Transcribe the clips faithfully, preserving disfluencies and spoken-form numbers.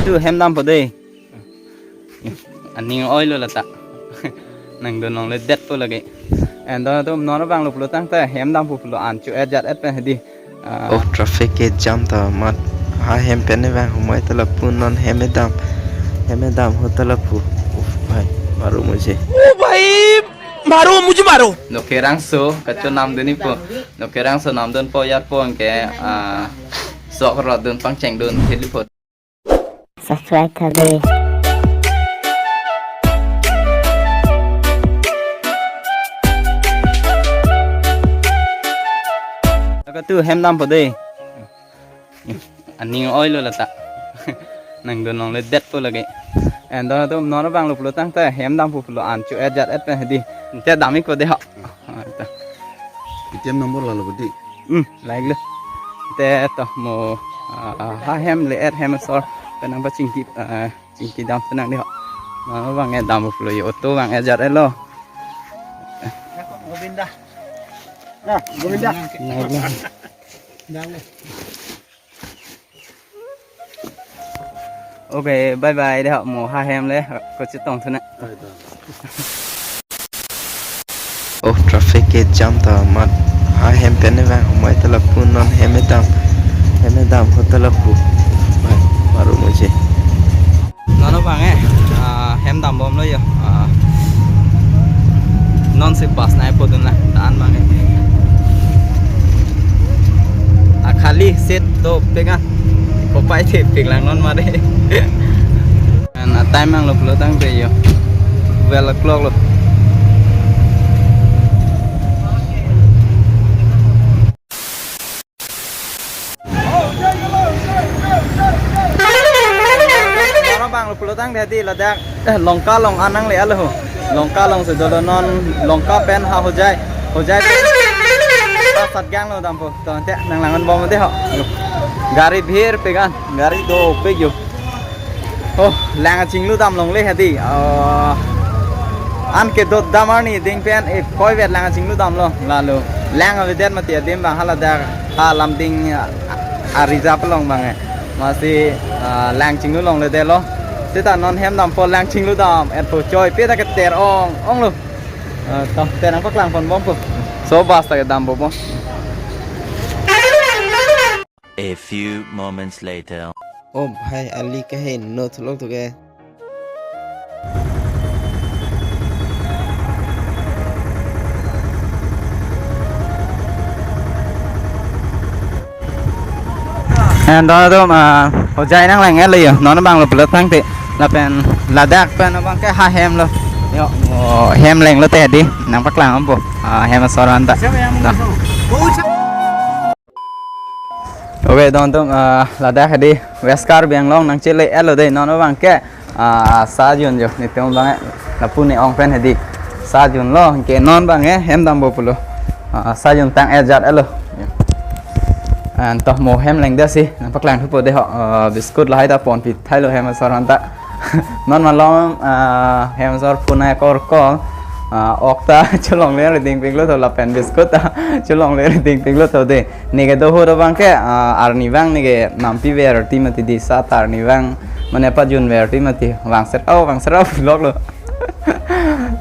Tu hem dampo dei. Aning oi lo lata. Nangdun longledetpo lake. Ento atum non abang lo pulo tangte hem dampo pulo an cho-etjat-et pen hedi. Ah. Oh, traffic ke jam ta mat. Ha hem pen ne vang humai ta lapu non hem dam. Hem dam ho ta lapu. Uff, bhai, maro mujhe. ओ भाई, मारो, मुझे मारो। Dokherangso, kacho namdunpo. Dokherangso namdunpo, yarpo anke, ah, sok rot dun pangcheng dun, helipo. Subscribe tha dei. Lake tu hem dampo dei. Aning oi lo lata. Nangdun longledetpo lake. Ento atum non abang lo pulo tangte hem dampo pulo an cho-etjat-et pen hedi. Te dam-ikpo dei ho. Ah, ta. Paytm number lalo budi. Hmm, like lo. Te to mo, ah, ha hem le-et hem asor pen nangpachingki, ah, chingki dam senang dei ho. Non abang e dampo pulo yo, auto abang etjat-etlo. Govinda. Nah, Govinda. Like lo. Dang lo. Okay, bye bye dei ho, mo ha hem le kochetong thu na. Oh, traffic ke jam ta mat. Ha hem pen ne vang humai ta lapu non hem dam. Hem dam ho ta lapu. Bhai, maro mujhe. Non abang e, ah, hem dambomlo yo. Ah, non si bus nangpodun la, ta-an abang e. Ah, khali seat dopik an. Kopai thepik lang non mare. An a-time abang lo pulo tangte yo. Twelve o'clock lo. Oro abang lo pulo tangte hedi ladak, eh, Lanka along an nangle-etlo ho. Lanka alongsi dolo non, Lanka pen ha Hojai. Hojai pen ha Satgaon lo dampo. To ante nanglang-onbom dei ho. Gari bhir pik an, gari dopik yo. Oh, lang kachinglu dam longle hedi. Oh, an kedot dam arni ding pen, eh, koi vet lang kachinglu damlo. Lalo lang avedet mati adim abang haladak ha Lumding, ah, a-reserve along abang e. Masi, ah, lang chinglu longledetlo. Seta non hem dampo, lang chinglu dam-etpo, choi pe ta keter ong ong lo. Ah, to, te nangpaklangponbompo. So bus ta kedampo bo. A few moments later. Oh bhai, ali kahin no thulok tu ke. Ento atum, ah, Hojai nanglang-etlo yo, non abang lo pulo tangte. Lapen ladak pen abang ke ha hem lo. Yo, oh, hem lenglo te hedi, nangpaklangpo. Ah, hem asor anta. Okay, don atum, ah, ladak hedi West Karbi Anglong nangchele-etlo dei, non abang ke, ah, Sajun yo, nelitum abang e, lapu ne ong pen hedi Sajun lo, ke non abang e hem dampo pulo, ah, Sajun tang-etjat-etlo. Ento mo hem lengdet si nangpaklang thupo dei ho, ah, biscuit lahai ta ponpi thailo hem asor anta. Non malom, ah, hem asor phone akor call, ah, ok ta cholongle riding piklo tho lapen biscuit ta cholongle riding piklo tho dei. Neke do ahut abang ke, ah, arnivang neke nampiverti mati dei, sat arnivang mane pajunverti mati, vangserap, oh, vangserap vlog lo.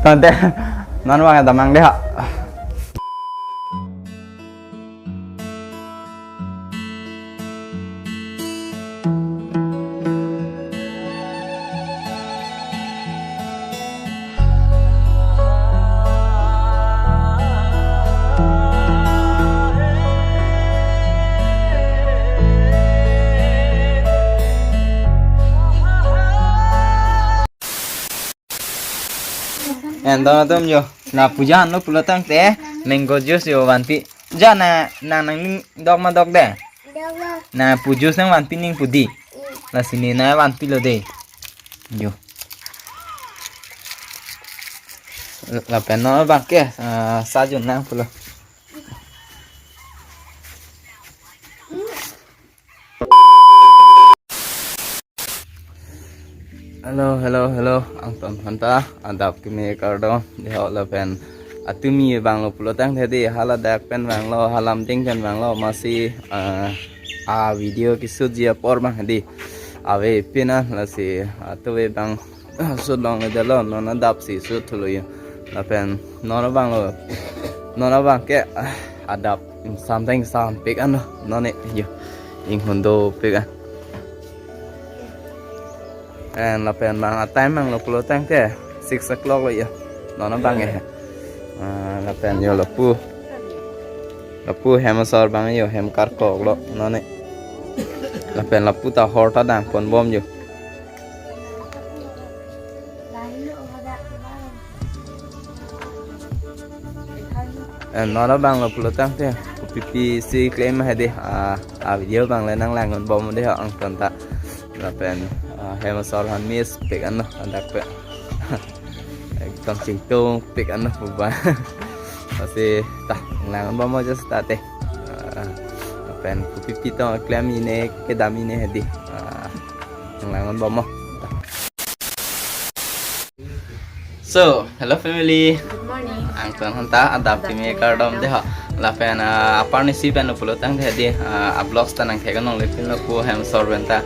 Tangte non abang damnang dei ha. Ento atum yo, la puja anlo pulo tangte mango juice yo vanpi. Ja na, nang nangning dok ma dok dei? Dok lo. Na pu juice nangvanpi ning pu dei? Mm. Lasi ne nangvanpilo dei. Yo. Lapen non abang ke, ah, Sajun nang pulo. Hello, hello, hello. Angtan aphanta adap keme kardom dei ho lapen atumi abang lo pulo tangte dei, ha ladak pen vanglo, ha Lumding pen vanglo, masi, eh, a-video keshoot ji apor abang dei. Ave pina lasi atuve bang shoot longledetlo, non adap si shoot thulo yo. Lapen non abang lo, non abang ke ah, adap something sound pik ano, non ne yo. Inghun dopik an. And lapen bang a time bang lo pulo tangte six o'clock lo yo. Non abang eh. Ah, lapen yo lapu. Lapu hem asor bang yo hem karkok lo non ne. Lapen lapu ta hor ta dang ponbom yo. Eh, non abang lo pulo tangte, kopipi si klem hedi, ah, a video bang le nanglang-unbom de ho angton ta. Lapen, ah, hem asor han miss pik ano, adap pe. Ekdom chingtung pik ano puba. Lasi ta, nanglang-unbom mo just ta te. Ah, lapen kopipi tong klem ine, kedam ine hedi. Ah, nanglang-unbom mo. So, hello family. Good morning. Angton hanta adap kimi kardom de ho. Lapen, ah, apar ni si pen lo pulo tangte di, ah, a vlogs ta nangthek-un longle pinlo pu hem asor pen ta.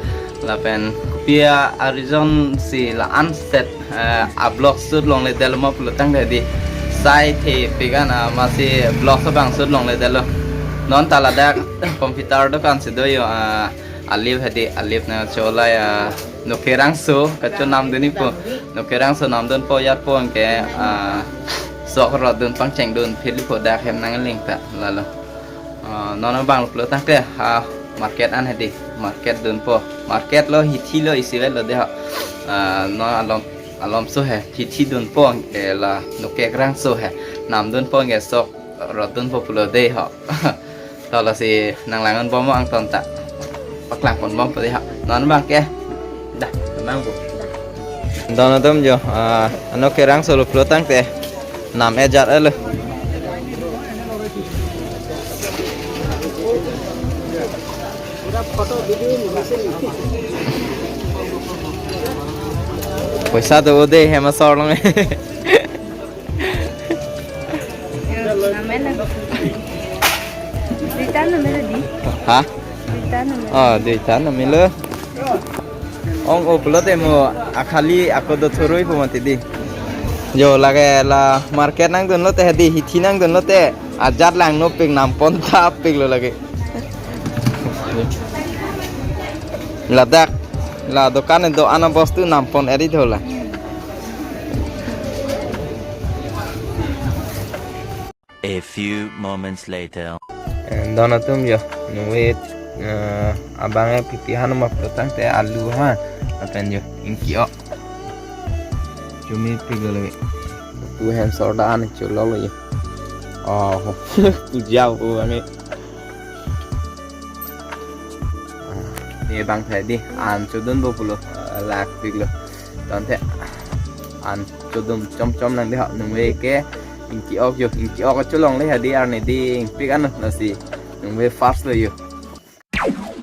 Lapen kopi a reason si la-an set, ah, a vlog shoot longledetlo ma pulo tangte di. Sai the pik an, ah, masi vlog abang shoot longledetlo. Non ta ladak computer dokan si do yo, ah, Alip hedi, Alip nangcholai, ah, Nokerangso, kachonamdun-ipo. Nokerangso namdunpo, ajatpo anke, ah, sok rotdun pangchengdun philipo, dak hem nangling ta lalo. Ah, non abang lo pulo tangte, ah, market an hedi, market dunpo. Market lo, hithi lo, isivet lo de ho. Ah, non alom, alomso he, hithi dunpo anke la Nokerangso he. Namdunpo anke sok rotdunpo pulo de ho. To lasi nanglang-unbom mo angton ta. Paklang ponbompo de ha. Non abang ke. Dah, tenang bu. Don atum jo, ah, Nokerangso lo pulo tangte. Nam ejat elo. Poisa do de hem asor long. Namelo. Duita namelo di. Ha? Duita namelo. Oh, duita namelo. Ong o pulote mo akhali ako do thurui pu mati di. Jo lake la market nangdunlote hedi, hithi nangdunlote ajat langnopik, nampontapik lo lake. Ladak la dokan do-an abostu nampon eri thola. A few moments later. Eh, don atum jo, nungve, eh, abang e pipi hanu ma pulo tangte alu ha, lapen jo, ingki-ok. Chumi pik lo lake. Pu hem asor da an cholok lo jo. Oh, puja pu kami. Ah, ne bang thai di, an chodunpo pulo, ah, lak pik lo. Tangte an chodun chomchom nang di ha, nungve ke ingki-ok jo, ingki-ok cholongle hedi, arni di ingpik ano lasi. Nungve first lo jo.